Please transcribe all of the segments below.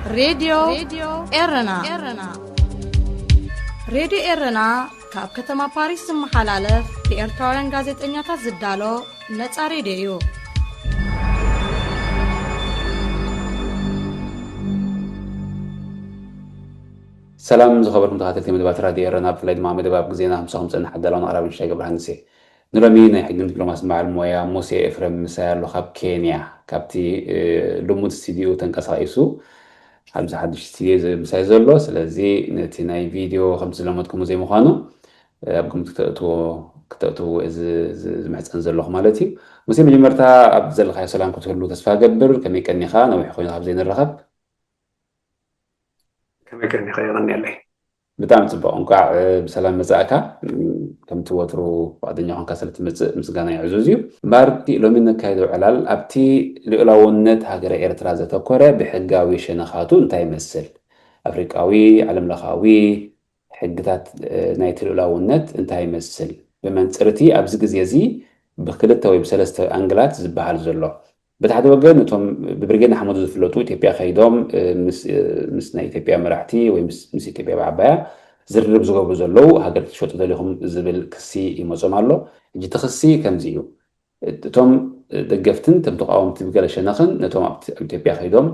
ሬድዮ ኤረና። ሬድዮ ኤረና ካብ ከተማ ፓሪስ ዝመሓላለፍ ብኤርትራውያን ጋዜጠኛታት ዝዳሎ ነጻ ሬድዮ እዩ። ሰላም ዝኸበርኩም ተኸታተልቲ መደባት ራድዮ ኤረና፣ ብፍላይ ድማ መደብ ኣብ ግዜና ምሳኹም ጸንሕ ኣዳላውን ኣቕራቢ ንሻይ ገብረሃንሴ። ንሎሚ ናይ ሕግን ዲፕሎማስን በዓል ሞያ ሙሴ ኤፍረም ምሳይ ኣሎ ካብ ኬንያ። ካብቲ ልሙድ ስቱዲዮ ተንቀሳቒሱ ኣብዚ ሓድሽ ስቱዲዮ ምሳይ ዘሎ። ስለዚ ነቲ ናይ ቪድዮ ከምቲ ዝለመድኩሙ ዘይምዃኑ ኣብ ግምት ክተእትዎ ክተእትዎ ዝምሕፀን ዘለኹ ማለት እዩ። ሙሴ፣ መጀመርታ ኣብ ዘለኻዮ ሰላም ክትህሉ ተስፋ ገብር። ከመይ ቀኒኻ? ነዊሕ ኮይኑ ካብ ዘይንራኸብ። ከመይ ቀኒኻ? የቐንየለይ። ብጣዕሚ ፅቡቅ፣ እንኳዕ ብሰላም መፃእካ። ከምቲ ወትሩ ፍቃደኛ ኮንካ ስለትመፅእ ምስጋና ይዕዙዝ እዩ። እምበኣር እቲ ሎሚ ነካይዶ ዕላል ኣብቲ ልኡላውነት ሃገረ ኤርትራ ዘተኮረ ብሕጋዊ ሸነኻቱ እንታይ ይመስል፣ ኣፍሪቃዊ ዓለምለኻዊ ሕግታት ናይቲ ልኡላውነት እንታይ ይመስል፣ ብመንፅር እቲ ኣብዚ ግዜ እዚ ብክልተ ወይ ብሰለስተ ኣንግላት ዝበሃል ዘሎ። በቲ ሓደ ወገን እቶም ብብርጌድ ንሓመዱ ዝፍለጡ ኢትዮጵያ ከይዶም ምስ ናይ ኢትዮጵያ መራሕቲ ወይ ምስ ኢትዮጵያ ብዓባያ ዝርርብ ዝገብሩ ዘለዉ ሃገር ክትሸጡ ደሊኹም ዝብል ክሲ ይመጾም ኣሎ። ሕጂ እቲ ክሲ ከምዚ እዩ። እቶም ደገፍትን እቶም ተቃወምቲ ብገለ ሸነኽን ነቶም ኣብ ኢትዮጵያ ከይዶም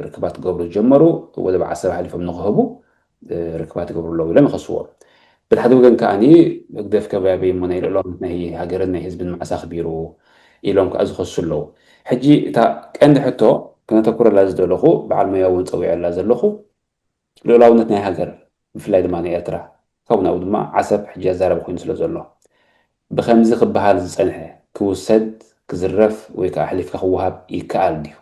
ርክባት ክገብሩ ዝጀመሩ ወደብ ዓሰብ ሓሊፎም ንክህቡ ርክባት ይገብሩ ኣለዉ ኢሎም ይኸስዎም። በቲ ሓደ ወገን ከኣ ህግደፍ ከባቢ እሞ ናይ ልዕላውነት ናይ ሃገርን ናይ ህዝብን ማዕሳ ኣኽቢሩ ኢሎም ከኣ ዝኸሱ ኣለዉ። ሕጂ እታ ቀንዲ ሕቶ ክነተኩረላ ዝደለኹ፣ በዓል ሞያ እውን ጸዊዐላ ዘለኹ፣ ልኡላውነት ናይ ሃገር ብፍላይ ድማ ናይ ኤርትራ ካብኡ ናብኡ ድማ ዓሰብ ሕጂ ኣዛራቢ ኮይኑ ስለ ዘሎ ብኸምዚ ክበሃል ዝጸንሐ ክውሰድ ክዝረፍ ወይ ከኣ ኣሕሊፍካ ክወሃብ ይከኣል ድዩ?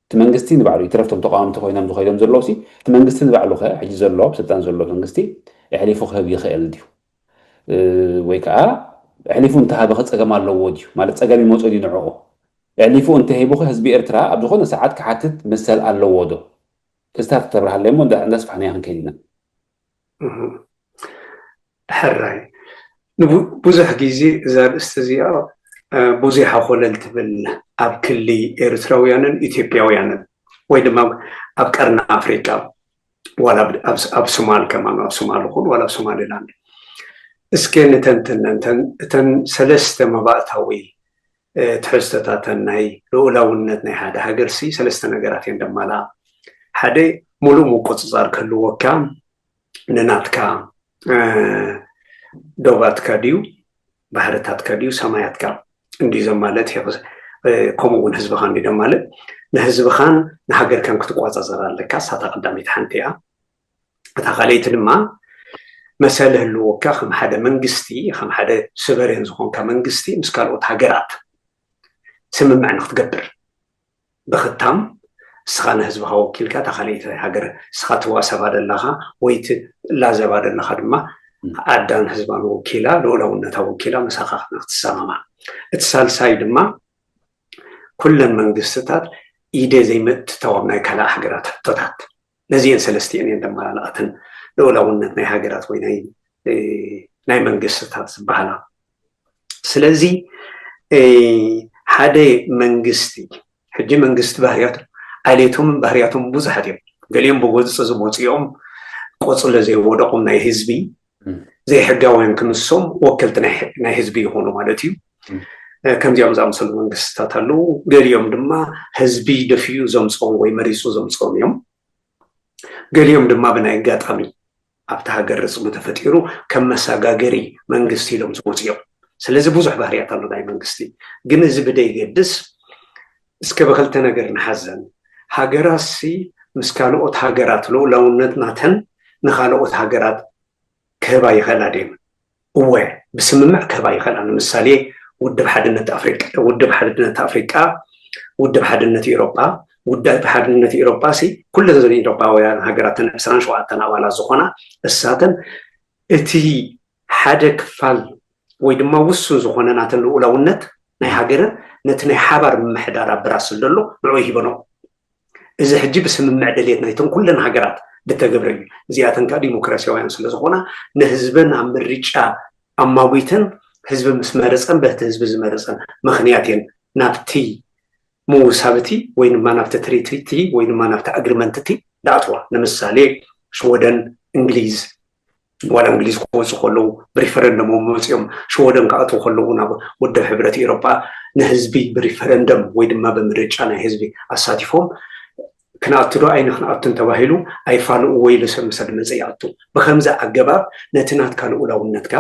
እቲ መንግስቲ ንባዕሉ ይትረፍ እቶም ተቃወምቲ ኮይኖም ዝኸይዶም ዘለዉ ሲ እቲ መንግስቲ ንባዕሉ ከ ሕጂ ዘሎ ኣብ ስልጣን ዘሎ መንግስቲ ኣሕሊፉ ክህብ ይኽእል ድዩ? ወይ ከዓ ኣሕሊፉ እንተሃበ ከ ፀገም ኣለዎ ድዩ? ማለት ፀገም ይመፆ ድዩ ንዕኡ? ኣሕሊፉ እንተሂቡ ከ ህዝቢ ኤርትራ ኣብ ዝኾነ ሰዓት ክሓትት መሰል ኣለዎ ዶ? እዚታት ክተብርሃለይ እሞ እንዳስፋሕናዮ ክንከይድ ኢና። ሕራይ ብዙሕ ግዜ እዛ ኣርእስቲ እዚኣ ብዙሕ ኣኾለል ትብል ኣብ ክሊ ኤርትራውያንን ኢትዮጵያውያንን ወይ ድማ ኣብ ቀርኒ ኣፍሪቃ ዋላ ኣብ ሶማል ከማን ኣብ ሶማል ይኹን ዋላ ኣብ ሶማሊላንድ እስከ ንተንትነን እተን ሰለስተ መባእታዊ ትሕዝቶታተን ናይ ልኡላውነት ናይ ሓደ ሃገር ሲ ሰለስተ ነገራት እየን ደማላ ሓደ ሙሉእ ምቁፅፃር ክህልወካ ንናትካ ዶባትካ ድዩ ባሕርታትካ ድዩ ሰማያትካ እንድዩ ዘማለት ከምኡ እውን ህዝብኻ እንድዩ ዘማለት ንህዝብኻን ንሃገርካን ክትቋፃፀር ኣለካ እሳታ ቀዳመይቲ ሓንቲ እያ እታ ካልኣይቲ ድማ መሰል ህልወካ ከም ሓደ መንግስቲ ከም ሓደ ስቨሬን ዝኾንካ መንግስቲ ምስ ካልኦት ሃገራት ስምምዕ ንክትገብር ብኽታም እስኻ ንህዝብኻ ወኪልካ እታ ካልኣይቲ ሃገር እስኻ ትዋሰባ ደለኻ ወይ ትላዘባ ደለኻ ድማ ኣዳን ህዝባን ወኪላ ልኡላውነታ ወኪላ ምሳኻ ክትሰማማ እቲ ሳልሳይ ድማ ኩለን መንግስትታት ኢደ ዘይምእትታዎም ናይ ካልእ ሃገራት ሕቶታት ነዚአን ሰለስቲአን እየን ደመላለኣትን ልኡላውነት ናይ ሃገራት ወይ ናይ መንግስትታት ዝበሃላ ስለዚ ሓደ መንግስቲ ሕጂ መንግስቲ ባህርያቱ ዓሌቶምን ባህርያቶም ብዙሓት እዮም ገሊኦም ብጎዝፂ ዝመፁ እዮም ቆፅሎ ዘይወደቆም ናይ ህዝቢ ዘይሕጋውያን ክንሶም ወከልቲ ናይ ህዝቢ ይኾኑ ማለት እዩ ከምዚኦም ዝኣመሰሉ መንግስትታት ኣለዉ ገሊኦም ድማ ህዝቢ ደፊኡ ዘምፅኦም ወይ መሪፁ ዘምፅኦም እዮም ገሊኦም ድማ ብናይ ኣጋጣሚ ኣብቲ ሃገር ርፅሚ ተፈጢሩ ከም መሰጋገሪ መንግስቲ ኢሎም ዝመፁ እዮም ስለዚ ብዙሕ ባህርያት ኣሎ ናይ መንግስቲ ግን እዚ ብደይገድስ እስከ ብክልተ ነገር ንሓዘን ሃገራሲ ምስ ካልኦት ሃገራት ልኡላውነት ናተን ንካልኦት ሃገራት ክህባ ይኽእላ ድየን እወ ብስምምዕ ክህባ ይኽእላ ንምሳሌ ውድብ ሓድነት ኣፍሪቃ ውድብ ሓድነት ኣፍሪቃ ውድብ ሓድነት ኤሮጳ ውድብ ሓድነት ኤሮጳ ሲ ኩለን ዘን ኤሮጳውያን ሃገራትን ዕስራን ሸውዓተን ኣባላት ዝኾና እሳተን እቲ ሓደ ክፋል ወይ ድማ ውሱን ዝኾነ ናተን ልኡላውነት ናይ ሃገረን ነቲ ናይ ሓባር ምምሕዳር ኣብ ብራስል ዘሎ ንዑ ይሂበኖ እዚ ሕጂ ብስምምዕ ድሌት ናይተን ኩለን ሃገራት ዝተገብረ እዩ እዚኣተን ከዓ ዲሞክራሲያውያን ስለዝኾና ንህዝበን ኣብ ምርጫ ኣማዊተን ህዝቢ ምስ መረፀን በቲ ህዝቢ ዝመረፀን ምክንያት እየን ናብቲ ምውሳብ እቲ ወይ ድማ ናብቲ ትሪቲ ወይ ድማ ናብቲ ኣግሪመንት እቲ ዳኣትዋ። ንምሳሌ ሽወደን፣ እንግሊዝ፣ ዋላ እንግሊዝ ክወፁ ከለዉ ብሪፈረንደሞም መፂኦም ሽወደን ክኣትዉ ከለዉ ናብ ውድብ ሕብረት ኤሮጳ ንህዝቢ ብሪፈረንደም ወይ ድማ ብምርጫ ናይ ህዝቢ ኣሳቲፎም ክንኣቱ ዶ ኣይንክንኣቱን ተባሂሉ ኣይፋልኡ ወይ ልሰምሰ ድመፀ ይኣቱ። ብከምዚ ኣገባብ ነቲ ናትካ ልኡላውነትካ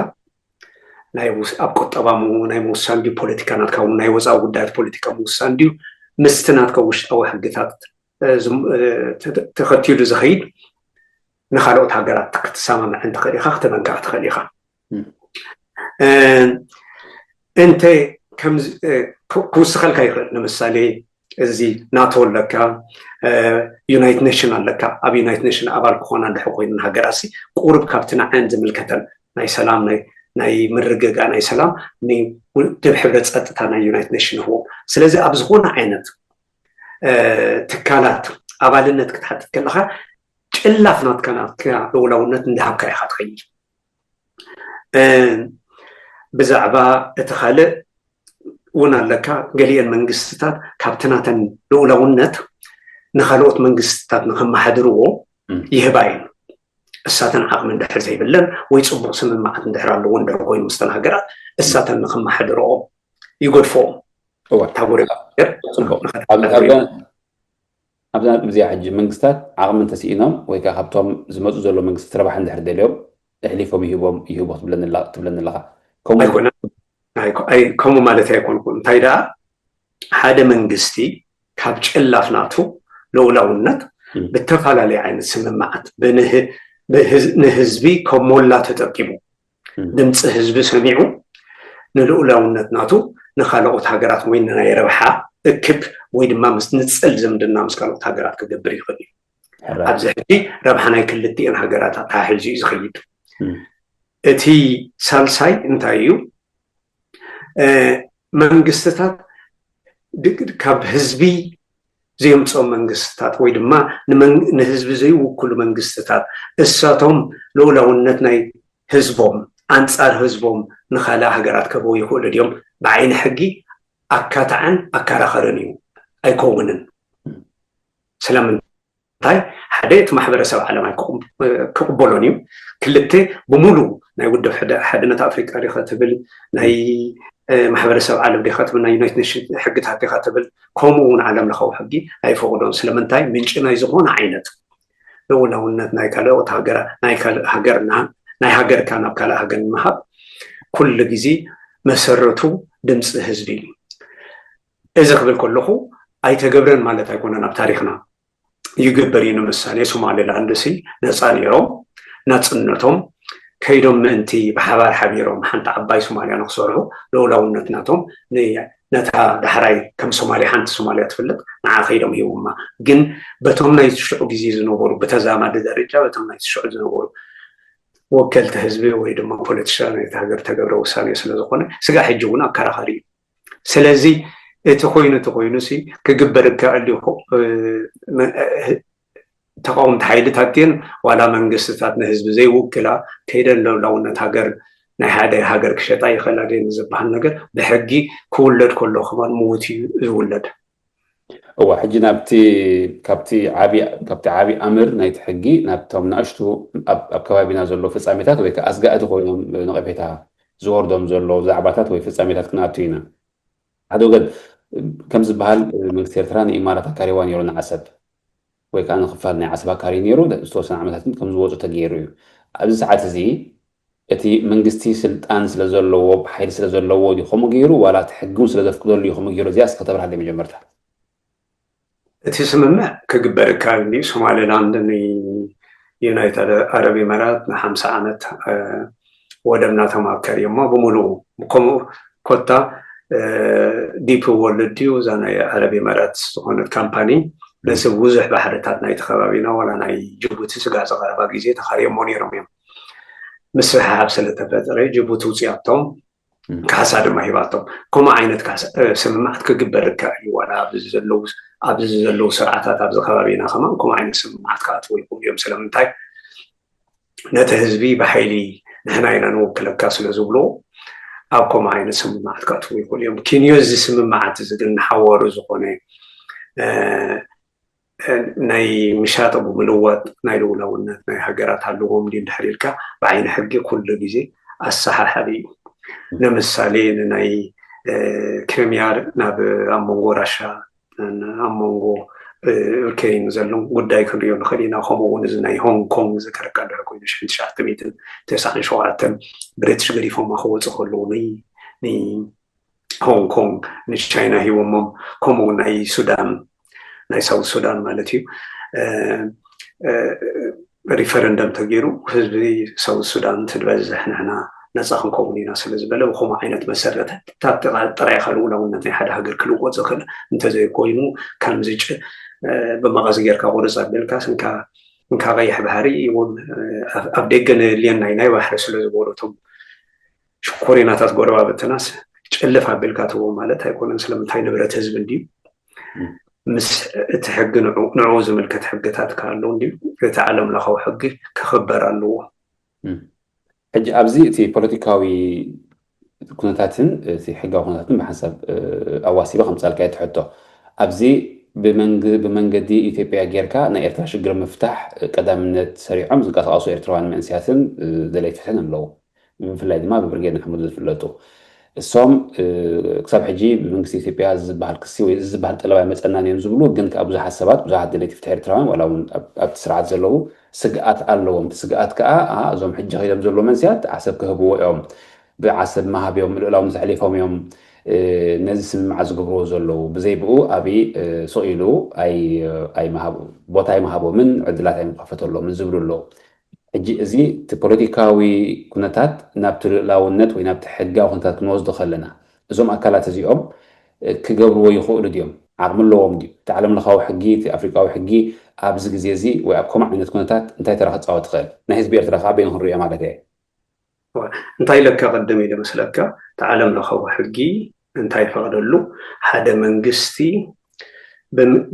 ናይ ውስ- ኣብ ቁጠባ ምው- ናይ ምውሳን ድዩ ፖለቲካ ናትካ እውን ናይ ወፃኢ ጉዳያት ፖለቲካ ምውሳን ድዩ ምስቲ ናትካ ውሽጣዊ ሕግታት እ፣ ዝም- እ፣ ተ- ተኸቲሉ ዝኸይድ ንካልኦት ሃገራት ክትሰማምዐን ትኽእል ኢኻ፣ ክተመንክዓ ትኽእል ኢኻ። እንተ ከምዚ ክውስኸልካ ይኽእል። ንምሳሌ እዚ ናቶ ኣለካ፣ ዩናይት ኔሽን ኣለካ። ኣብ ዩናይት ኔሽን ኣባል ክኾና እንድሕር ኮይነን ሃገራት ቁሩብ ካብቲ ንዓን ዝምልከተን ናይ ሰላም ናይ ምርግጋእ ናይ ሰላም ንውድብ ሕብረት ፀጥታ ናይ ዩናይት ኔሽን ይህቦም። ስለዚ ኣብ ዝኾነ ዓይነት ትካላት ኣባልነት ክትሓትት ከለካ ጭላፍ ናትካ ናትካ ልኡላውነት እንዳሃብካ ኢካ ትኸይድ። ብዛዕባ እቲ ካልእ እውን ኣለካ። ገሊአን መንግስትታት ካብቲ ናተን ልኡላውነት ንካልኦት መንግስትታት ንከመሓድርዎ ይህባ እየን። እሳተን ዓቕሚ እንድሕር ዘይብለን ወይ ፅቡቕ ስምምዓት እንድሕር ኣለዎ እንድሕር ኮይኑ ምስተን ሃገራት እሳተን ንከመሓድርኦ ይገድፍኦም። እታ ጎረቤት ሃገር ፅቡቕ ንኸተሓድር ኣብዛ ነጥቢ እዚኣ ሕጂ መንግስታት ዓቕሚ እንተስኢኖም ወይ ከዓ ካብቶም ዝመፁ ዘሎ መንግስታት ረብሓ እንድሕር ደልዮም ኣሕሊፎም ይህቦም ይህቦ ትብለኒ ኣላ- ትብለኒ ኣለኻ። ከምኡ ኣይኮነን። ኣይኮ- ኣይ- ከምኡ ማለት ኣይኮንኩን። እንታይ ደኣ ሓደ መንግስቲ ካብ ጭላፍ ናቱ ልኡላውነት ም። ብተፈላለየ ዓይነት ስምምዓት ብንህ- ብህዝ- ንህዝቢ ከም ሞላ ተጠቂሙ ም። ድምፂ ህዝቢ ሰሚዑ ንልኡላውነት ናቱ ንካልኦት ሃገራት ወይ ንናይ ረብሓ እክብ ወይ ድማ ምስ ንፅል ዝምድና ምስ ካልኦት ሃገራት ክገብር ይኽእል እዩ። ሕራይ። ኣብዚ ሕጂ ረብሓ ናይ ክልቲኤን ሃገራት ኣተሓሒዙ እዩ ዝኸይድ። ም። እቲ ሳልሳይ እንታይ እዩ? እ፣ መንግስትታት ድ- ካብ ህዝቢ ዘየምፅኦም መንግስትታት ወይ ድማ ንመን- ንህዝቢ ዘይውክሉ መንግስትታት እሳቶም ልኡላውነት ናይ ህዝቦም ኣንፃር ህዝቦም ንካልእ ሃገራት ከበው ይኽእሉ ድዮም? ብዓይኒ ሕጊ ኣካታዕን ኣከራኸርን እዩ፣ ኣይከውንን። ስለምንታይ? ሓደ እቲ ማሕበረሰብ ዓለም ኣይክቕም- ክቕበሎን እዩ። ክልተ ብሙሉ ናይ ውድብ ሕደ- ሓድነት ኣፍሪቃ ዲኻ ትብል ናይ እ፣ ማሕበረሰብ ዓለም ዲኻ ትብል ናይ ዩናይትድ ኔሽን ሕግታት ዲኻ ትብል ከምኡ እውን ዓለም ለኻዊ ሕጊ ኣይፈቕዶን። ስለምንታይ ምንጪ ናይ ዝኾነ ዓይነት ልኡላውነት ናይ ካልኦት ሃገራ ናይ ካልእ ሃገርና ናይ ሃገርካ ናብ ካልእ ሃገር ንምሃብ ኩሉ ግዜ መሰረቱ ድምፂ ህዝቢ እዩ። እዚ ክብል ከለኹ ኣይተገብረን ማለት ኣይኮነን። ኣብ ታሪክና ይግበር እዩ። ንምሳሌ ሶማሌላንድ ሲ ነፃ ነይሮም ናፅነቶም ከይዶም ምእንቲ ብሓባር ሓቢሮም ሓንቲ ዓባይ ሶማልያ ንክሰርሑ ልኡላውነት ናቶም ን- ነታ ዳሕራይ ከም ሶማልያ ሓንቲ ሶማልያ ትፍለጥ ንዓ ከይዶም ሂቦማ። ግን በቶም ናይ ሽዑ ግዜ ዝነበሩ ብተዛማዲ ደረጃ በቶም ናይ ሽዑ ዝነበሩ ወከልቲ ህዝቢ ወይ ድማ ፖለቲሻን ናይቲ ሃገር ተገብረ ውሳኔ ስለዝኾነ ስጋ ሕጂ እውን ኣከራኻሪ እዩ። ስለዚ እቲ ኮይኑ እቲ ኮይኑ ሲ ክግበር እከኣል እዩ። ተቃወምቲ ሓይልታት እየን ዋላ መንግስትታት ንህዝቢ ዘይውክላ ከይደን ልኡላውነት ሃገር ናይ ሓደ ሃገር ክሸጣ ይኽእላ ድየን ዝበሃል ነገር ብሕጊ ክውለድ ከሎ ከማን ምዉት እዩ ዝውለድ። እዋ ሕጂ ናብቲ ካብቲ ዓቢ ካብቲ ዓቢ ኣምር ናይቲ ሕጊ ናብቶም ንኣሽቱ ኣብ ኣብ ከባቢና ዘሎ ፍጻሜታት ወይ ከዓ ኣስጋእቲ ኮይኖም ነቐፌታ ዝወርዶም ዘሎ ዛዕባታት ወይ ፍጻሜታት ክንኣቱ ኢና። ሓደ ወገን ከም ዝበሃል መንግስቲ ኤርትራ ንኢማራት ኣካሪዋ ነይሩ ንዓሰብ ወይ ከዓ ንክፋል ናይ ዓሰብ ኣካሪ ነይሩ ዝተወሰነ ዓመታት ከም ዝወፁ ተገይሩ እዩ። ኣብዚ ሰዓት እዚ እቲ መንግስቲ ስልጣን ስለዘለዎ ብሓይሊ ስለዘለዎ ድዩ ከምኡ ገይሩ ዋላ እቲ ሕጊ እውን ስለዘፍቅደሉ እዩ ከምኡ ገይሩ እዚኣ እስከ ተብርሃለይ መጀመርታ። እቲ ስምምዕ ክግበር ይከኣል እንድዩ። ሶማሌላንድ ንዩናይትድ ኣረብ ኢመራት ንሓምሳ ዓመት ወደብ ናቶም ኣካርዮሞ ብምሉኡ ከምኡ ኮታ ዲፒ ወርልድ ድዩ እዛ ናይ ኣረብ ኢመራት ዝኾነት ካምፓኒ ነዚ ብዙሕ ባሕርታት ናይቲ ከባቢና ዋላ ናይ ጅቡቲ ስጋ ዝቐረባ ግዜ ተኻርዮሞ ነይሮም እዮም። ምስሕሓብ ስለተፈጠረ ጅቡቲ ውፅያቶም ካሕሳ ድማ ሂባቶም። ከምኡ ዓይነት ስምምዓት ክግበር ይከኣል እዩ። ዋላ ኣብዚ ዘለዉ ኣብዚ ዘለዉ ስርዓታት ኣብዚ ከባቢና ከማን ከምኡ ዓይነት ስምምዓት ክኣትዉ ይኽእሉ እዮም። ስለምንታይ ነቲ ህዝቢ ብሓይሊ ንሕና ኢና ንውክለካ ስለ ዝብልዎ ኣብ ከምኡ ዓይነት ስምምዓት ከእትዉ ይኽእሉ እዮም። ክንዮ እዚ ስምምዓት እዚ ግን ንሓዋሩ ዝኾነ ናይ ምሻጦ ብምልዋጥ ናይ ልኡላውነት ናይ ሃገራት ኣለዎም ድዩ እንድሕር ኢልካ፣ ብዓይኒ ሕጊ ኩሉ ግዜ ኣሰሓሓቢ እዩ። ንምሳሌ ንናይ ክሪሚያ ናብ ኣብ መንጎ ራሻ ኣብ መንጎ ዩክሬን ዘሎ ጉዳይ ክንሪኦ ንኽእል ኢና። ከምኡ እውን እዚ ናይ ሆንግ ኮንግ ዝከረካ ድሕር ኮይኑ ሽሕን ትሽዓተ ሚእትን ተስዓን ሸውዓተን ብሪትሽ ገዲፎማ ክወፁ ከለዉ ንሆንግ ኮንግ ንቻይና ሂቦሞም። ከምኡ ናይ ሱዳን ናይ ሳውት ሱዳን ማለት እዩ ሪፈረንደም ተገይሩ ህዝቢ ሳውት ሱዳን ትድበዝሕ ንሕና ነፃ ክንከውን ኢና ስለ ዝበለ ብከምኡ ዓይነት መሰረታት ጥራይ ኢኻ ልኡላውነት ናይ ሓደ ሃገር ክልወጥ ዝኽእል። እንተዘይኮይኑ ከምዚ ብመቐስ ጌርካ ቁርፅ ኣቢልካ ስንካ እንካ ቀይሕ ባሕሪ እውን ኣብ ደገ ነየልየና ኢና ናይ ባሕሪ ስለ ዝበሉ እቶም ሽኮሪናታት ጎረባብትናስ ጭልፍ ኣቢልካ ትቦ ማለት ኣይኮነን። ስለምንታይ ንብረት ህዝቢ እንድዩ። ምስ እቲ ሕጊ ንዕኡ ዝምልከት ሕግታት ከኣለው እንድዩ እቲ ዓለም ለኻዊ ሕጊ ክኽበር ኣለዎ። ሕጂ ኣብዚ እቲ ፖለቲካዊ ኩነታትን እቲ ሕጋዊ ኩነታትን ብሓንሳብ ኣዋሲበ ከምፃልካ እየ ትሕቶ። ኣብዚ ብመንገዲ ኢትዮጵያ ጌርካ ናይ ኤርትራ ሽግር ምፍታሕ ቀዳምነት ሰሪዖም ዝንቀሳቀሱ ኤርትራውያን መንእስያትን ደለይቲ ፍትሕን ኣለዉ። ብፍላይ ድማ ብብርጌድ ንሓመዱ ዝፍለጡ እሶም ክሳብ ሕጂ ብመንግስቲ ኢትዮጵያ ዝበሃል ክሲ ወይ ዝበሃል ጠለብ ኣይመፀናን እዮም ዝብሉ፣ ግን ከዓ ብዙሓት ሰባት ብዙሓት ደለይቲ ፍትሒ ኤርትራውያን ዋላ እውን ኣብቲ ስርዓት ዘለዉ ስግኣት ኣለዎም። እቲ ስግኣት ከዓ እዞም ሕጂ ከይዶም ዘለዉ መንስያት ዓሰብ ክህብዎ እዮም፣ ብዓሰብ ምሃብ እዮም፣ ልኡላውነት ኣሕሊፎም እዮም ነዚ ስምምዓት ዝገብርዎ ዘለዉ። ብዘይ ብኡ ኣብይ ስቕ ኢሉ ቦታ ኣይምሃቦምን ዕድላት ኣይምከፈተሎምን ዝብሉ ኣለዉ። ሕጂ እዚ እቲ ፖለቲካዊ ኩነታት ናብቲ ልኡላውነት ወይ ናብቲ ሕጋዊ ኩነታት ክንወስዶ ከለና እዞም ኣካላት እዚኦም ክገብርዎ ይኽእሉ ድዮም? ዓቕሚ ኣለዎም ድዩ? እቲ ዓለም ለኻዊ ሕጊ፣ እቲ ኣፍሪቃዊ ሕጊ ኣብዚ ግዜ እዚ ወይ ኣብ ከምኡ ዓይነት ኩነታት እንታይ ተራ ክፃወት ይኽእል? ናይ ህዝቢ ኤርትራ ከዓ በይኑ ክንሪኦ ማለት እየ። እንታይ ኢለካ ቅድም ኢለ መስለካ፣ እቲ ዓለም ለኻዊ ሕጊ እንታይ ይፈቕደሉ? ሓደ መንግስቲ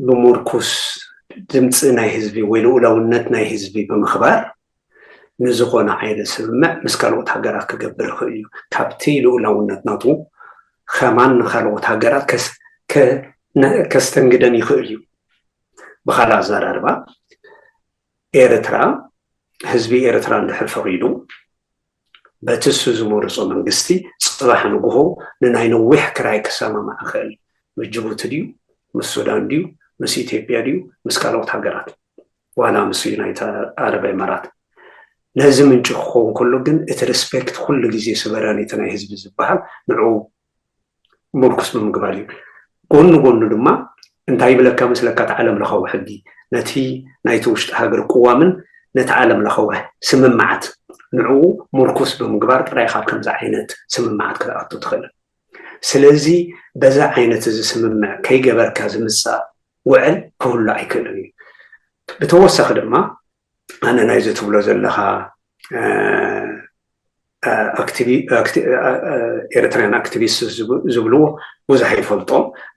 ብምርኩስ ድምፂ ናይ ህዝቢ ወይ ልኡላውነት ናይ ህዝቢ ብምኽባር ንዝኾነ ዓይነት ስምምዕ ምስ ካልኦት ሃገራት ክገብር ይኽእል እዩ። ካብቲ ልኡላውነት ናቱ ከማን ንካልኦት ሃገራት ከስተንግደን ይኽእል እዩ። ብካልእ ኣዘራርባ ኤርትራ ህዝቢ ኤርትራ እንድሕር ፈቒዱ በቲ እሱ ዝመረፆ መንግስቲ ፅባሕ ንግሆ ንናይ ነዊሕ ክራይ ክሰማማዕ ይኽእል። ምስ ጅቡቲ ድዩ ምስ ሱዳን ድዩ ምስ ኢትዮጵያ ድዩ ምስ ካልኦት ሃገራት ዋላ ምስ ዩናይትድ ዓረብ ኤመራት። ነዚ ምንጪ ክኸውን ከሎ ግን እቲ ሪስፔክት ኩሉ ግዜ ስቨረኒቲ ናይ ህዝቢ ዝበሃል ንዕኡ ምርኩስ ብምግባር እዩ። ጎኒ ጎኒ ድማ እንታይ ይብለካ መስለካ እቲ ዓለም ለኻዊ ሕጊ ነቲ ናይቲ ውሽጢ ሃገር ቅዋምን ነቲ ዓለም ለኻዊ ስምምዓት ንዕኡ ምርኩስ ብምግባር ጥራይ ካብ ከምዚ ዓይነት ስምምዓት ክትኣቱ ትኽእል። ስለዚ በዚ ዓይነት እዚ ስምምዕ ከይገበርካ ዝምፃእ ውዕል ክህሉ ኣይክእልን እዩ። ብተወሳኺ ድማ ኣነ ናይዚ ትብሎ ዘለኻ ኤርትራያን ኣክቲቪስት ዝብልዎ ብዙሕ ይፈልጦ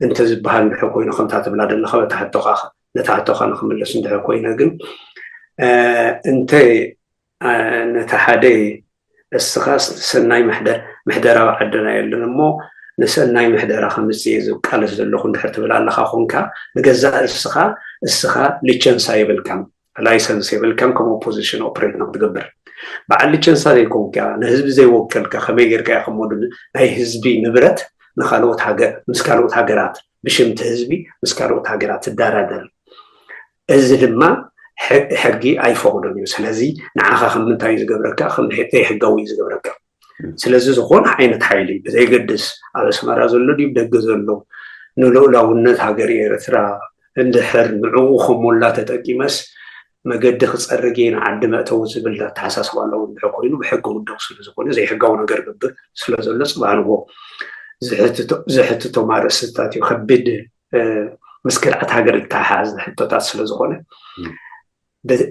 እንተ ዝበሃል እንድሕር ኮይኑ ከምታ ትብላ ዘለኻ በታ ሕቶኻ ነታ ሕቶኻ ንክምለስ እንድሕር ኮይነ ግን እንተ ነቲ ሓደ እስኻስ ሰናይ ምሕደራዊ ዓድና የለን እሞ ንሰናይ ምሕደራ ከምፅእ እየ ዝቃለስ ዘለኹ እንድሕር ትብል ኣለኻ ኮንካ ንገዛእ ርእስኻ እስኻ ሊቸንሳ የብልካን ላይሰንስ የብልካን ከም ኦፖዚሽን ኦፕሬት ንክትገብር በዓል ሊቸንሳ ዘይኮንካ ንህዝቢ ዘይወከልካ ከመይ ጌርካ ኢኻ እሞ ናይ ህዝቢ ንብረት ንካልኦት ሃገር ምስ ካልኦት ሃገራት ብሽምቲ ህዝቢ ምስ ካልኦት ሃገራት ትደራደር እዚ ድማ ሕጊ ኣይፈቕዶን እዩ ስለዚ ንዓኻ ከም ምንታይ እዩ ዝገብረካ ከም ዘይሕጋዊ እዩ ዝገብረካ ስለዚ ዝኾነ ዓይነት ሓይሊ ብዘይገድስ ኣብ ኣስመራ ዘሎ ድዩ ደገ ዘሎ ንልኡላውነት ሃገር ኤርትራ እንድሕር ንዕኡ ከሞላ ተጠቂመስ መገዲ ክፀርግ እየ ንዓዲ መእተዊ ዝብል ኣተሓሳስባ ኣለዎ እንድሕር ኮይኑ ብሕጊ ውድቕ ስለ ዝኾነ ዘይሕጋዊ ነገር ገብር ስለ ዘሎ ፅባሕ ንጎ ዝሕትቶም ኣርእስትታት እዩ ከቢድ ምስ ክድዓት ሃገር ዝተሓሓዝ ሕቶታት ስለ ዝኾነ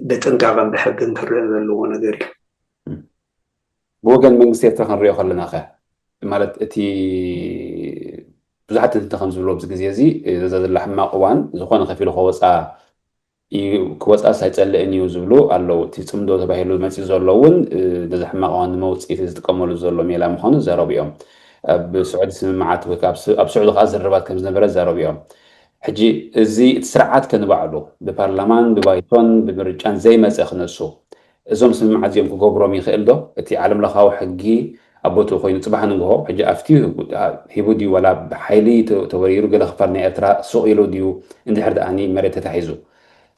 ብጥንቃቐን ብሕግን ክረአ ዘለዎ ነገር እዩ። ብወገን መንግስቲ ኤርትራ ክንሪኦ ከለና ከ ማለት እቲ ብዙሓት ትንተ ከም ዝብሎ ኣብዚ ግዜ እዚ ዘዛ ዘላ ሕማቕ እዋን ዝኾነ ከፊሉ ከወፃ እዩ፣ ክወፃስ ኣይፀልእን እዩ ዝብሉ ኣለዉ። እቲ ፅምዶ ተባሂሉ መፂኡ ዘሎ እውን ነዚ ሕማቕ እዋን ንመውፅኢ ዝጥቀመሉ ዘሎ ሜላ ምዃኑ ይዛረቡ እዮም። ኣብ ስዑዲ ስምምዓት ወይ ከዓ ኣብ ስዑዲ ከዓ ዝርርባት ከም ዝነበረ ይዛረቡ እዮም። ሕጂ እዚ እቲ ስርዓት ከንባዕሉ ብፓርላማን ብባይቶን ብምርጫን ዘይመፀ ክነሱ እዞም ስምምዓት እዚኦም ክገብሮም ይኽእል ዶ? እቲ ዓለም ለኻዊ ሕጊ ኣብ ቦትኡ ኮይኑ ፅባሕ ንግሆ ሕጂ ኣብቲ ሂቡ ድዩ ዋላ ብሓይሊ ተወሪሩ ገለ ክፋል ናይ ኤርትራ ሱቕ ኢሉ ድዩ እንድሕር ደኣኒ መሬት ተታሒዙ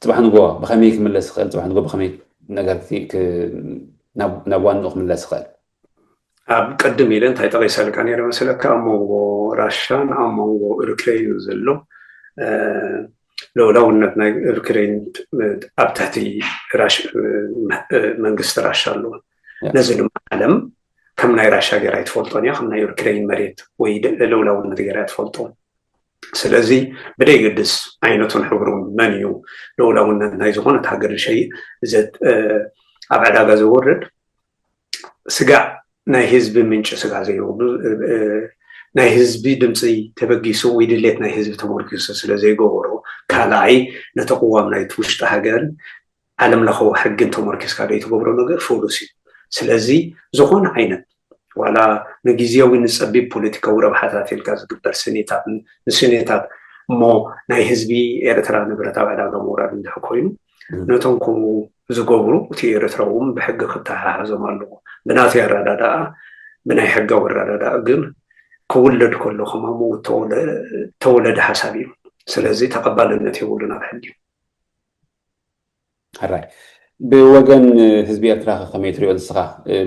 ፅባሕ ንግሆ ብኸመይ ክምለስ ይኽእል? ፅባሕ ንግሆ ብኸመይ ነገርቲ ናብ ዋንኡ ክምለስ ይኽእል? ኣብ ቅድም ኢለ እንታይ ጠቒሰልካ ነይረ መሰለካ? ኣብ መንጎ ራሻን ኣብ መንጎ ዩክሬን ዘሎ ልኡላውነት ናይ ዩክሬን ኣብ ትሕቲ መንግስቲ ራሻ ኣለዎ። ነዚ ድማ ዓለም ከም ናይ ራሻ ገይራ ኣይትፈልጦን እያ፣ ከም ናይ ዩክሬን መሬት ወይ ልኡላውነት ገይራ ኣይትፈልጦን። ስለዚ ብደይገድስ ዓይነቱን ሕብሩን መን እዩ ልኡላውነት ናይ ዝኾነት ሃገር ዝሸይእ ኣብ ዕዳጋ ዘወርድ ስጋዕ ናይ ህዝቢ ምንጪ ስጋዕ ዘይብሉ ናይ ህዝቢ ድምፂ ተበጊሱ ወይ ድሌት ናይ ህዝቢ ተመርኪሱ ስለ ዘይገበሮ ካልኣይ ነቲ ቅዋም ናይቲ ውሽጢ ሃገርን ዓለም ለኸዊ ሕግን ተመርኪስካ ዘይትገብሮ ነገር ፎሉስ እዩ። ስለዚ ዝኾነ ዓይነት ዋላ ንግዜያዊ ንፀቢብ ፖለቲካዊ ረብሓታት ኢልካ ዝግበር ስኒታት ንስኒታት እሞ ናይ ህዝቢ ኤርትራ ንብረት ኣብ ዕዳጋ ምውራድ እንድሕ ኮይኑ ነቶም ከምኡ ዝገብሩ እቲ ኤርትራዊ እውን ብሕጊ ክተሓሓዞም ኣለዎ። ብናተይ ኣረዳድኣ ብናይ ሕጋዊ ኣረዳድኣ ግን ክውለድ ከሎ ከማሙ ተወለደ ሓሳብ እዩ። ስለዚ ተቐባልነት የብሉን ኣብ ሕጊ። ሕራይ ብወገን ህዝቢ ኤርትራ ከመይ ትሪኦ ንስኻ?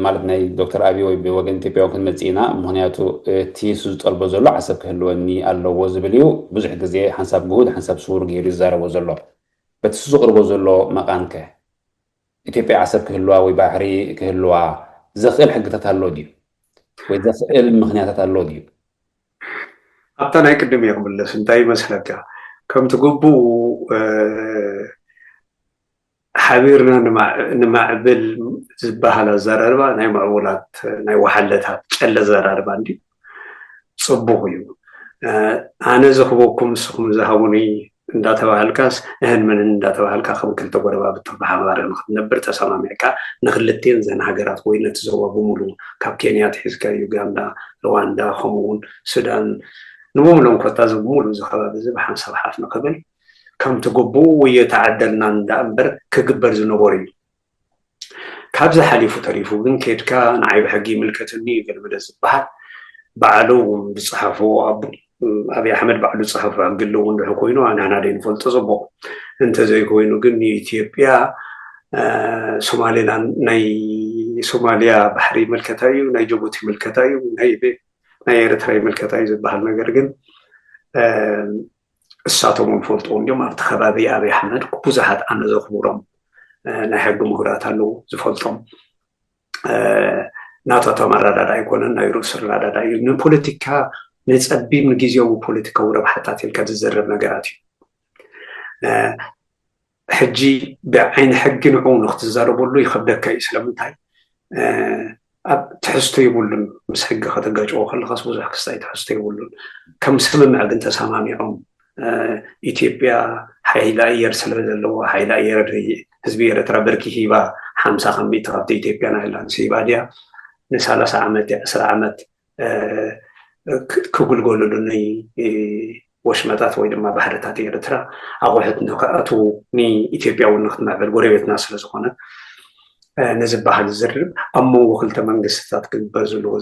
ማለት ናይ ዶክተር ኣብይ ወይ ብወገን ኢትዮጵያ እውን ክንመፅእ ኢና። ምክንያቱ እቲ እሱ ዝጠልቦ ዘሎ ዓሰብ ክህልወኒ ኣለዎ ዝብል እዩ። ብዙሕ ግዜ ሓንሳብ ግሁድ ሓንሳብ ስውር ገይሩ ይዛረቦ ዘሎ። በቲ እሱ ዝቕርቦ ዘሎ መቓን ከ ኢትዮጵያ ዓሰብ ክህልዋ ወይ ባሕሪ ክህልዋ ዘኽእል ሕግታት ኣሎ ድዩ? ወይ ዘኽእል ምክንያታት ኣሎ ድዩ? ኣብታ ናይ ቅድም እየ ክምለስ። እንታይ ይመስለካ? ከምቲ ግቡእ ሓቢርና ንማዕብል ዝበሃል ኣዘራርባ ናይ ምዕቡላት ናይ ወሓለታት ጨለ ኣዘራርባ እንዲ ፅቡቕ እዩ። ኣነ ዝህበኩም ንስኹም ዝሃቡኒ እንዳተባሃልካስ እህን ምንን እንዳተባሃልካ ከም ክልተ ጎረባብቲ ብሓባር ንክትነብር ተሰማሚዕካ ንክልቴን ዘን ሃገራት ወይ ነቲ ዞባ ብምሉ ካብ ኬንያ ትሒዝካ ዩጋንዳ፣ ሩዋንዳ ከምኡውን ሱዳን ንብምሎም ኮታ እዚ ብምሉ እዚ ከባቢ እዚ ብሓንሳብ ሓፍ ንክብል ከምቲ ግቡኡ ወይ የተዓደልና እንዳ እምበር ክግበር ዝነበሩ እዩ። ካብዚ ሓሊፉ ተሪፉ ግን ኬድካ ንዓይ ብሕጊ ይምልከትኒ እዩ ገልብለ ዝበሃል ባዕሉ ዝፀሓፎ ኣብይ ኣሕመድ ባዕሉ ዝፀሓፎ ሕጊ ኣለዎ እንድሕ ኮይኑ ንሕና ደይ ንፈልጦ ፅቡቕ እንተዘይኮይኑ ግን ንኢትዮጵያ ሶማሌላንድ ናይ ሶማሊያ ባሕሪ ይምልከታ እዩ፣ ናይ ጅቡቲ ይምልከታ እዩ፣ ናይ ኤርትራ ይምልከታ እዩ ዝበሃል ነገር ግን እሳቶም እውን ፈልጥዎ እንዲም ኣብቲ ከባቢ ኣብይ ኣሕመድ ብዙሓት ኣነ ዘኽብሮም ናይ ሕጊ ምሁራት ኣለዉ ዝፈልጦም ናታቶም ኣረዳዳ ኣይኮነን ናይ ርእሱ ኣረዳዳ እዩ። ንፖለቲካ ንፀቢብ ንግዜያዊ ፖለቲካዊ ረብሓታት ኢልካ ዝዘረብ ነገራት እዩ። ሕጂ ብዓይኒ ሕጊ ንዕኡ ንክትዛረበሉ ይኸብደካ እዩ። ስለምንታይ ኣብ ትሕዝቶ የብሉን። ምስ ሕጊ ከተጋጭዎ ከለኻስ ብዙሕ ክስታይ ትሕዝቶ የብሉን። ከም ስምምዕ ግን ተሰማሚዖም ኢትዮጵያ ሓይሊ ኣየር ስለ ዘለዎ ሓይሊ ኣየር ህዝቢ ኤርትራ ብርኪ ሂባ ሓምሳ ካብ ሚእቲ ካብቲ ኢትዮጵያ ናይላንስ ሂባ ድያ ንሳላሳ ዓመት ዕስራ ዓመት ክግልገሉሉ ናይ ወሽመጣት ወይ ድማ ባሕርታት ኤርትራ ኣቑሑት ንክኣትዉ ንኢትዮጵያ እውን ንክትምዕብል ጎረቤትና ስለ ዝኾነ ንዝበሃል ዝርርብ ኣብ መንጎ ክልተ መንግስትታት ክግበር ዘለዎ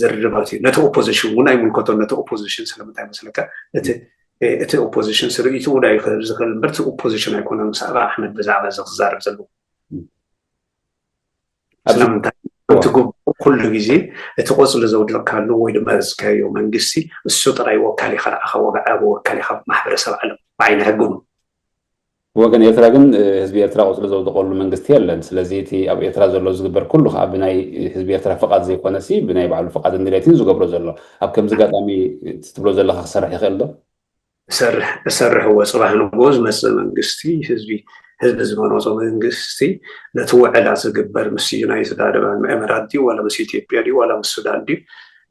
ዝርርባት እዩ። ነቲ ኦፖዚሽን እውን ኣይምልከቶን። ነቲ ኦፖዚሽን ስለምንታይ መስለካ? እቲ ኦፖዚሽን ስርኢቱ ውዳ ይኽእል ዝኽእል እምበር እቲ ኦፖዚሽን ኣይኮነን ምስ ኣብይ ኣሕመድ ብዛዕባ እዚ ክዛረብ ዘለዎ። ስለምንታይ እቲ ግቡእ ኩሉ ግዜ እቲ ቆፅሊ ዘውደቕካሉ ወይ ድማ ዝዝካዮ መንግስቲ እሱ ጥራይ ወካል ኢኻ ንዓኻ ወግዓዊ ወካል ኢኻ ማሕበረሰብ ዓለም ብዓይኒ ሕጊ እውን። ብወገን ኤርትራ ግን ህዝቢ ኤርትራ ቆፅሊ ዘውደቐሉ መንግስቲ የለን። ስለዚ እቲ ኣብ ኤርትራ ዘሎ ዝግበር ኩሉ ከዓ ብናይ ህዝቢ ኤርትራ ፍቓድ ዘይኮነሲ ብናይ ባዕሉ ፍቓድን ድሌትን ዝገብሮ ዘሎ። ኣብ ከምዚ ኣጋጣሚ እቲ ትብሎ ዘለካ ክሰርሕ ይኽእል ዶ? እሰርሕ እሰርሕዎ ፅባሕ ንግሆ ዝመፅእ መንግስቲ ህዝቢ ህዝቢ ዝመረፆ መንግስቲ ነቲ ውዕላት ዝግበር ምስ ዩናይትድ ኣረብ ኤምራት ድዩ ዋላ ምስ ኢትዮጵያ ድዩ ዋላ ምስ ሱዳን ድዩ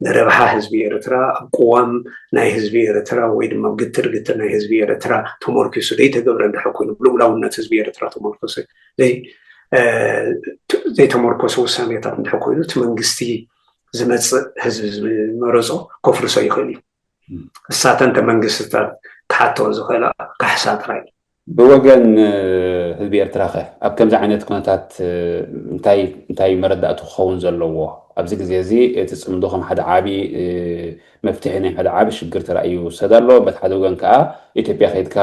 ንረብሓ ህዝቢ ኤርትራ፣ ኣብ ቅዋም ናይ ህዝቢ ኤርትራ ወይ ድማ ኣብ ግትር ግትር ናይ ህዝቢ ኤርትራ ተመርኪሱ ዘይተገብረ እንድሕር ኮይኑ፣ ብልኡላውነት ህዝቢ ኤርትራ ተመርኮሰ ዘይተመርኮሰ ውሳኔታት እንድሕር ኮይኑ፣ እቲ መንግስቲ ዝመፅእ ህዝቢ ዝመረፆ ከፍርሶ ይኽእል እዩ። እሳተን እተ መንግስትታት ክሓቶ ዝኽእላ ካሕሳ ጥራይ። ብወገን ህዝቢ ኤርትራ ከ ኣብ ከምዚ ዓይነት ኩነታት እንታይ እንታይ መረዳእቱ ክኸውን ዘለዎ? ኣብዚ ግዜ እዚ እቲ ጽምዶ ከም ሓደ ዓቢ መፍትሒ ናይ ሓደ ዓቢ ሽግር ተራእዩ ይውሰድ ኣሎ። በቲ ሓደ ወገን ከኣ ኢትዮጵያ ከይድካ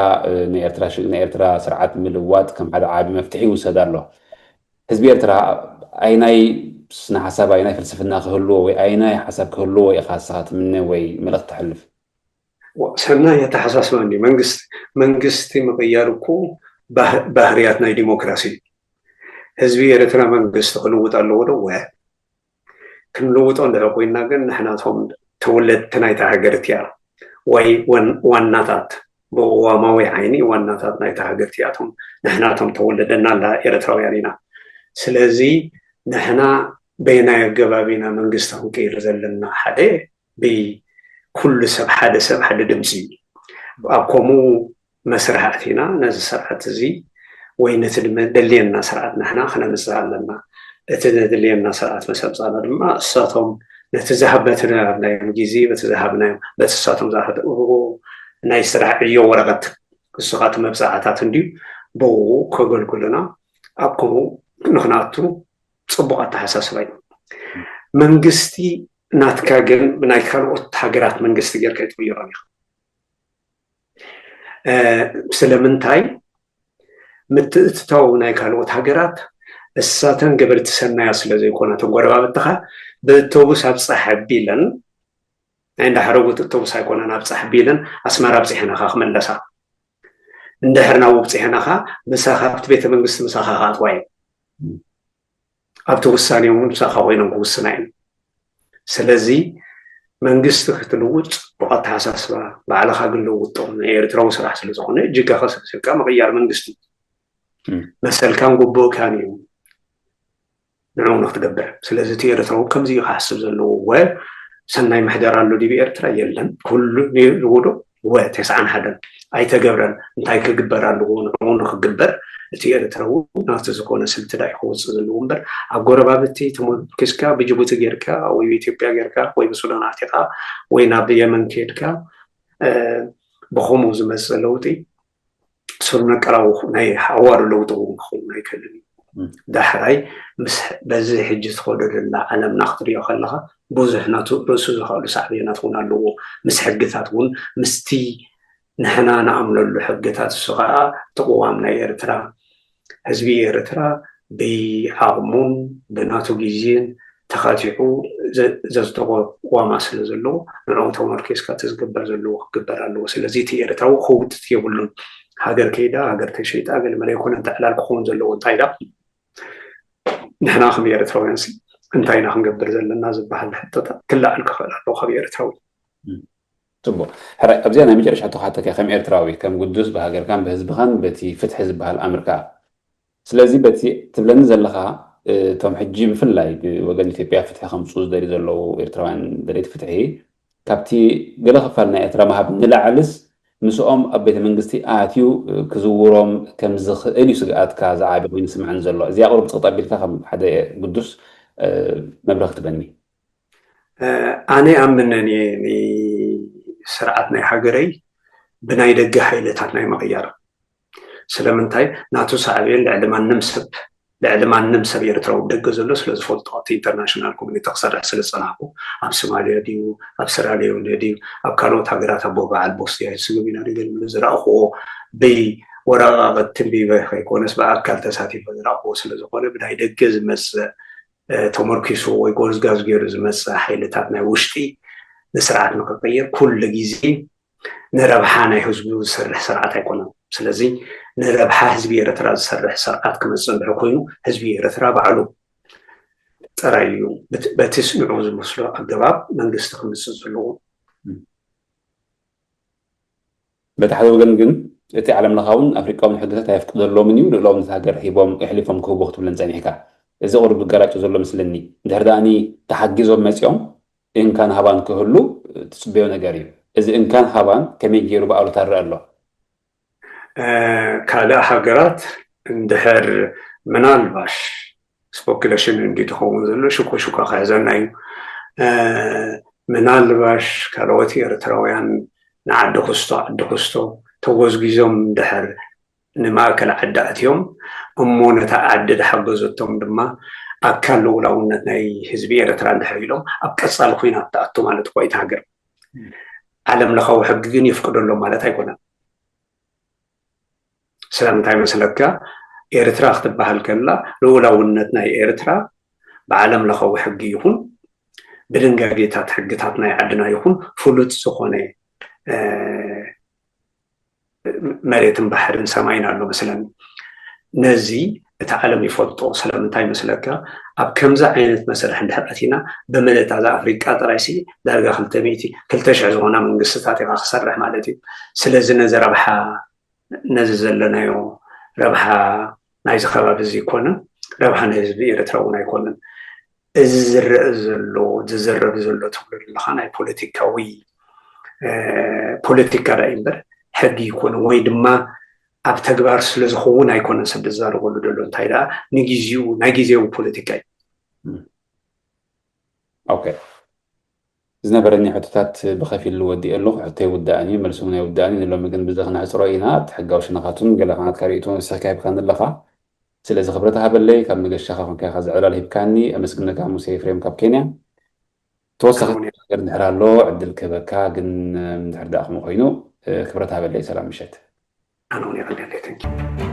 ናይ ኤርትራ ናይ ኤርትራ ስርዓት ምልዋጥ ከም ሓደ ዓቢ መፍትሒ ይውሰድ ኣሎ። ህዝቢ ኤርትራ ኣይናይ ስነ ሓሳብ ኣይናይ ፍልስፍና ክህልዎ ወይ ኣይናይ ሓሳብ ክህልዎ ኢኻ ንስኻ ትምነ ወይ መልእኽቲ ተሕልፍ? ሰናይ ኣተሓሳስባ እንዲ መንግስቲ መንግስቲ ምቕያር እኮ ባህርያት ናይ ዲሞክራሲ እዩ። ህዝቢ ኤርትራ መንግስቲ ክልውጥ ኣለዎ ዶ? ወ ክንልውጦ እንድሕር ኮይና ግን ንሕናቶም ተወለድቲ ናይታ ሃገር እቲያ ወይ ዋናታት ብቅዋማዊ ዓይኒ ዋናታት ናይታ ሃገር እቲኣቶም ንሕናቶም ተወለደና እንዳ ኤርትራውያን ኢና። ስለዚ ንሕና በየናይ ኣገባብ ኢና መንግስቲ ክንቅይር ዘለና? ሓደ ብኩሉ ሰብ ሓደ ሰብ ሓደ ድምፂ እዩ። ኣብ ከምኡ መስርሕ ኣቲና ነዚ ስርዓት እዚ ወይ ነቲ ደልየና ስርዓት ንሕና ክነምፅእ ኣለና። እቲ ዘድልየና ስርዓት መሰብፃና ድማ እሳቶም ነቲ ዝሃበትናዮም ግዜ በቲ ዝሃብናዮም በቲ እሳቶም ዝሃብዎ ናይ ስራሕ ዕዮ ወረቐት ንስኻ እቲ መብፃዕታት እንድዩ ብኡ ከገልግሉና ኣብ ከምኡ ንክንኣቱ ፅቡቅ ኣተሓሳስባ እዩ። መንግስቲ ናትካ ግን ብናይ ካልኦት ሃገራት መንግስቲ ጌርካ ይትቕይሮም ኢኻ። ስለምንታይ? ምትእትታው ናይ ካልኦት ሃገራት እሳተን ገበርቲ ሰናያ ስለ ዘይኮና ተጎረባብትኻ ብእቶቡስ ኣብፃሕ ኣቢለን ናይ እንዳሓረጉት እቶቡስ ኣይኮነን ኣብፃሕ ኣቢለን ኣስመራ ኣብፅሐናኻ ክመለሳ እንድሕር ናብ ውብፅሐናኻ ምሳኻ ኣብቲ ቤተ መንግስቲ ምሳኻ ክኣትዋ እየን። ኣብቲ ውሳኔ እውን ምሳኻ ኮይኖም ክውስና እዮም። ስለዚ መንግስቲ ክትልውጥ ፅቡቅ ኣተሓሳስባ ባዕልኻ ግን ለውጦ ናይ ኤርትራዊ ስራሕ ስለዝኾነ እጅጋኻ ሰብሲብካ ምቕያር መንግስቲ መሰልካን ግቡእካን እዩ ንዕኡ ንክትገብር። ስለዚ እቲ ኤርትራዊ ከምዚ እዩ ክሓስብ ዘለዎ። ወ ሰናይ ምሕደራ ኣሎ ዲብ ኤርትራ የለን። ኩሉ ነይርዎ ዶ? ወ ተስዓን ሓደን ኣይተገብረን። እንታይ ክግበር ኣለዎ ንዕኡ ንክግበር እቲ ኤርትራዊ ናቱ ዝኾነ ስልቲ ዳዩ ክወፅእ ዘለዎ እምበር ኣብ ጎረባብቲ ተመርኪስካ ብጅቡቲ ጌርካ ወይ ብኢትዮጵያ ጌርካ ወይ ብሱዳን ኣቲኻ ወይ ናብ የመን ከድካ ብኸምኡ ዝመፅእ ለውጢ ስር ነቀላዊ ናይ ኣዋዱ ለውጢ እውን ክኸውን ኣይክእልን እዩ። ዳሕራይ ምስ በዚ ሕጂ ዝኸዶ ዘላ ዓለምና ክትሪኦ ከለኻ ብዙሕ ናቱ ርእሱ ዝኸእሉ ሳዕቤናት እውን ኣለዎ። ምስ ሕግታት እውን ምስቲ ንሕና ንኣምነሉ ሕግታት እሱ ከዓ እቲ ቅዋም ናይ ኤርትራ ህዝቢ ኤርትራ ብዓቕሙን ብናቱ ግዜን ተኻቲዑ ዘዝተቆዋማ ስለ ዘለዎ ንዕኡ ተመርኪስካ እቲ ዝግበር ዘለዎ ክግበር ኣለዎ። ስለዚ እቲ ኤርትራዊ ክውጥት የብሉን። ሃገር ከይዳ ሃገር ተሸይጣ ገለመለ ይኮነ እንተ ዕላል ክኸውን ዘለዎ እንታይ ዳ ንሕና ከም ኤርትራውያን ሲ እንታይ ኢና ክንገብር ዘለና ዝበሃል ሕቶታት ክለዓል ክኽእል ኣለዎ ካብ ኤርትራዊ። ፅቡቅ ሕራይ ኣብዚኣ ናይ መጨረሻ ተካተከ ከም ኤርትራዊ ከም ግዱስ ብሃገርካን ብህዝብኻን በቲ ፍትሒ ዝበሃል ኣምርካ ስለዚ በቲ ትብለኒ ዘለኻ እቶም ሕጂ ብፍላይ ብወገን ኢትዮጵያ ፍትሒ ከምፅኡ ዝደልዩ ዘለዉ ኤርትራውያን ደለይቲ ፍትሒ ካብቲ ገለ ክፋል ናይ ኤርትራ ምሃብ ንላዕልስ ምስኦም ኣብ ቤተ መንግስቲ ኣትዩ ክዝውሮም ከም ዝኽእል እዩ ስግኣትካ ዝዓቢ ኮይኑ ስምዐን ዘሎ። እዚኣ ቁሩብ ፅቕጥ ኣቢልካ ከም ሓደ ግዱስ መብርህ ክትበኒ። ኣነ ኣምነን እየ ንስርዓት ናይ ሃገረይ ብናይ ደገ ሓይልታት ናይ ምቕያር ስለምንታይ ናቱ ሳዕቤን ልዕሊ ማንም ሰብ ልዕሊ ማንም ሰብ ኤርትራዊ ደገ ዘሎ ስለ ዝፈልጦ ኣብቲ ኢንተርናሽናል ኮሚኒቲ ክሰርሕ ስለ ዝፀናሕኩ ኣብ ሶማልያ ድዩ ኣብ ሰራሊዮን ድዩ ኣብ ካልኦት ሃገራት ኣቦ በዓል ቦስያ ስግብ ኢና ድገል ዝረእኽዎ ብወረቃቅቲ ትንቢበ ከይኮነስ ብኣካል ተሳቲፈ ዝረእኽዎ ስለ ዝኾነ ብናይ ደገ ዝመፅእ ተመርኪሱ ወይ ጎዝጋዝ ገይሩ ዝመፅእ ሓይልታት ናይ ውሽጢ ንስርዓት ንክቅይር ኩሉ ግዜ ንረብሓ ናይ ህዝቡ ዝሰርሕ ስርዓት ኣይኮነን። ስለዚ ንረብሓ ህዝቢ ኤርትራ ዝሰርሕ ስርዓት ክመፅእ እንድሕር ኮይኑ ህዝቢ ኤርትራ ባዕሉ ጥራይ እዩ በቲ ንዑ ዝመስሎ ኣገባብ መንግስቲ ክምፅእ ዘለዎ። በቲ ሓደ ወገን ግን እቲ ዓለም ለኻውን ኣፍሪቃውን ሕግታት ኣየፍቅደሎምን እዩ፣ ልእላውነት ሃገር ሂቦም የሕሊፎም ክህቡ ክትብለን ጸኒሕካ። እዚ ቁሩብ ዝጋራጮ ዘሎ መስለኒ። እንድሕር ደኣኒ ተሓጊዞም መጺኦም እንካን ሃባን ክህሉ ትፅበዮ ነገር እዩ። እዚ እንካን ሃባን ከመይ ገይሩ ብኣሉታ ይረአ ኣሎ? ካልእ ሃገራት እንድሕር ምናልባሽ ስፖኩሌሽን እንዲ ትኸውን ዘሎ ሽኮ ሽኮ ክሕዘና እዩ። ምናልባሽ ካልኦት ኤርትራውያን ንዓዲ ክስቶ ዓዲ ክስቶ ተጎዝጊዞም እንድሕር ንማእከል ዓዲ ኣትዮም እሞ ነታ ዓዲ ዝሓገዘቶም ድማ ኣካል ልኡላውነት ናይ ህዝቢ ኤርትራ እንድሕር ኢሎም ኣብ ቀጻሊ ኮይና ትኣቱ ማለት እኮ እታ ሃገር። ዓለም ለኻዊ ሕጊ ግን የፍቅደሎም ማለት ኣይኮነን። ስለምንታይ መስለካ? ኤርትራ ክትበሃል ከላ ልኡላውነት ናይ ኤርትራ ብዓለም ለኻዊ ሕጊ ይኹን ብድንጋጌታት ሕግታት ናይ ዓድና ይኹን ፍሉጥ ዝኾነ መሬትን ባሕርን ሰማይን ኣሎ መስለኒ። ነዚ እቲ ዓለም ይፈልጦ። ስለምንታይ መስለካ? ኣብ ከምዚ ዓይነት መስርሕ እንድሕር ኣቲና ብምልእታ እዛ ኣፍሪቃ ጥራይሲ ዳርጋ ክልተ ሚእቲ ክልተ ሽሕ ዝኾና መንግስትታት ኢኻ ክሰርሕ ማለት እዩ። ስለዚ ነዚ ረብሓ ነዚ ዘለናዮ ረብሓ ናይዚ ከባቢ እዚ ኣይኮነን፣ ረብሓ ናይ ህዝቢ ኤርትራ እውን ኣይኮነን። እዚ ዝረአ ዘሎ ዝዝረብ ዘሎ ትብሎ ዘለኻ ናይ ፖለቲካዊ ፖለቲካ ዳ እምበር ሕጊ ይኮነ ወይ ድማ ኣብ ተግባር ስለ ዝኸውን ኣይኮነን ሰብ ዝዛረበሉ ዘሎ። እንታይ ደኣ ንግዜኡ ናይ ግዜዊ ፖለቲካ እዩ። ኦኬ፣ ዝነበረኒ ሕቶታት ብኸፊል ወዲእ ኣለኹ። ሕቶ ይውዳእን እዩ፣ መልሱ እውን ኣይውዳእን እዩ። ንሎሚ ግን ብዚ ክነሕፅሮ ኢና። እቲ ሕጋዊ ሸነኻቱን ገለ ከዓናትካ ርእይቶ ንስኻ ሂብካኒ ኣለኻ። ስለዚ ክብረት ሃበለይ፣ ካብ መገሻኻ ኮንካ ኢኻ ዝዕላል ሂብካኒ። ኣመስግነካ ሙሴ ኤፍሬም ካብ ኬንያ። ተወሳኺ ነገር እንድሕር ኣሎ ዕድል ክህበካ፣ ግን እንድሕር ደኣ ከምኡ ኮይኑ ክብረት ሃበለይ። ሰላም ምሸት። ኣነ እውን የቐንየለይ። Thank you።